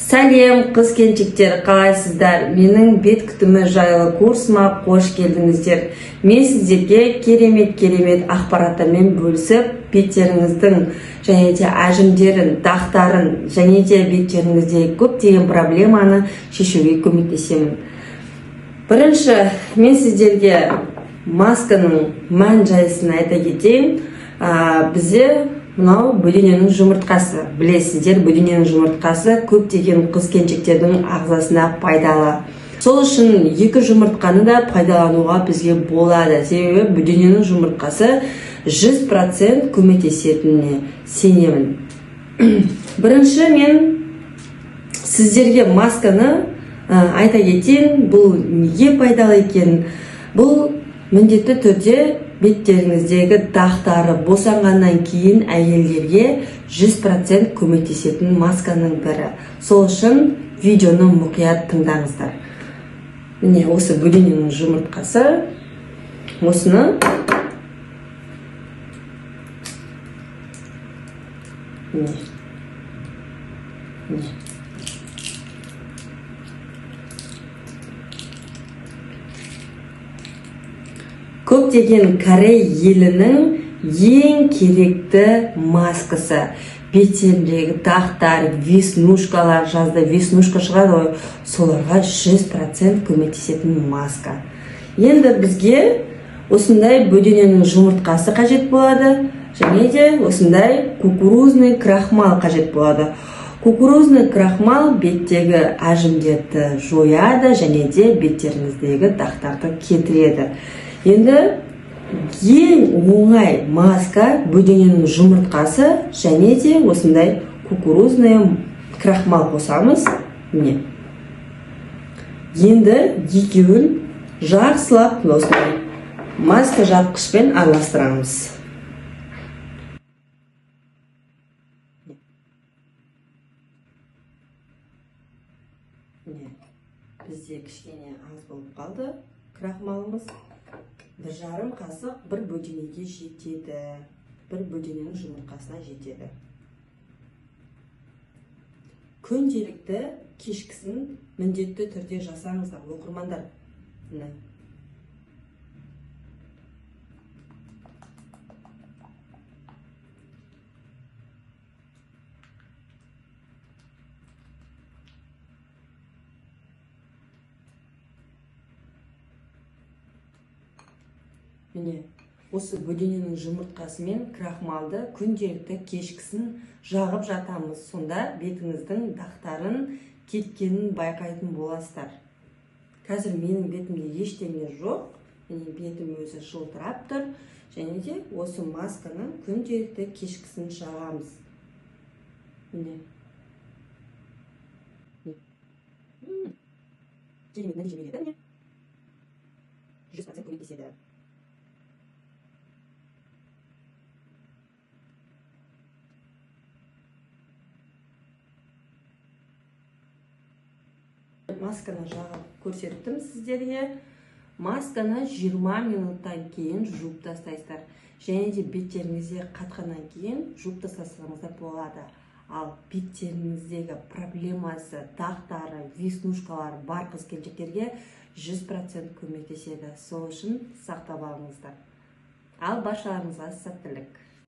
Сәлем, қыз келіншектер, қалайсыздар? Менің бет күтімі жайлы курсыма қош келдіңіздер. Мен сіздерге керемет керемет ақпараттармен бөлісіп, беттеріңіздің және де әжімдерін, дақтарын және де беттеріңіздегі көптеген проблеманы шешуге көмектесемін. Бірінші мен сіздерге масканың мән жайысын айта кетейін. Бізде мынау бөдененің жұмыртқасы. Білесіздер, бөдененің жұмыртқасы көптеген қыз келіншектердің ағзасына пайдалы. Сол үшін екі жұмыртқаны да пайдалануға бізге болады. Себебі бөдененің жұмыртқасы 100% көмектесетініне сенемін. Бірінші мен сіздерге масканы айта кетейін, бұл неге пайдалы екенін. Бұл міндетті түрде беттеріңіздегі дақтары босанғаннан кейін әйелдерге 100% көмектесетін масканың бірі. Сол үшін видеоны мұқият тыңдаңыздар. Міне, осы бөдененің жұмыртқасы. Осыны міне, міне. Көптеген корей елінің ең керекті маскасы. Беттеріндегі дақтар, веснушкалар, жазда веснушка шығады ғой, соларға 100% көмектесетін маска. Енді бізге осындай бөдененің жұмыртқасы қажет болады және де осындай кукурузный крахмал қажет болады. Кукурузный крахмал беттегі әжімдерді жояды және де беттеріңіздегі дақтарды кетіреді. Енді ең оңай маска бөдененің жұмыртқасы және де осындай кукурузный крахмал қосамыз. Міне, енді екеуін жақсылап осындай маска жапқышпен араластырамыз. Міне, бізде кішкене аз болып қалды крахмалымыз. 1,5 қасық бір бөденеге жетеді, бір бөдененің жұмыртқасына жетеді. Күнделікті кешкісін міндетті түрде жасаңыздар, оқырмандар. Міне, міне, осы бөдененің жұмыртқасы мен крахмалды күнделікті кешкісін жағып жатамыз. Сонда бетіңіздің дақтарын кеткенін байқайтын боласыздар. Қазір менің бетімде ештеңе жоқ, міне, бетім өзі жылтырап тұр. Және де осы масканы күнделікті кешкісін жағамыз. Міне, керемет нәтиже береді. Міне, 100% көмектеседі. Масканы жағып көрсеттім сіздерге. Масканы 20 минуттан кейін жуып тастайсыздар және де беттеріңізге қатқаннан кейін жуып тастасаңыздар болады. Ал беттеріңіздегі проблемасы, дақтары, веснушкалары бар қыз келіншектерге 100% көмектеседі. Сол үшін сақтап алыңыздар. Ал баршаларыңызға сәттілік.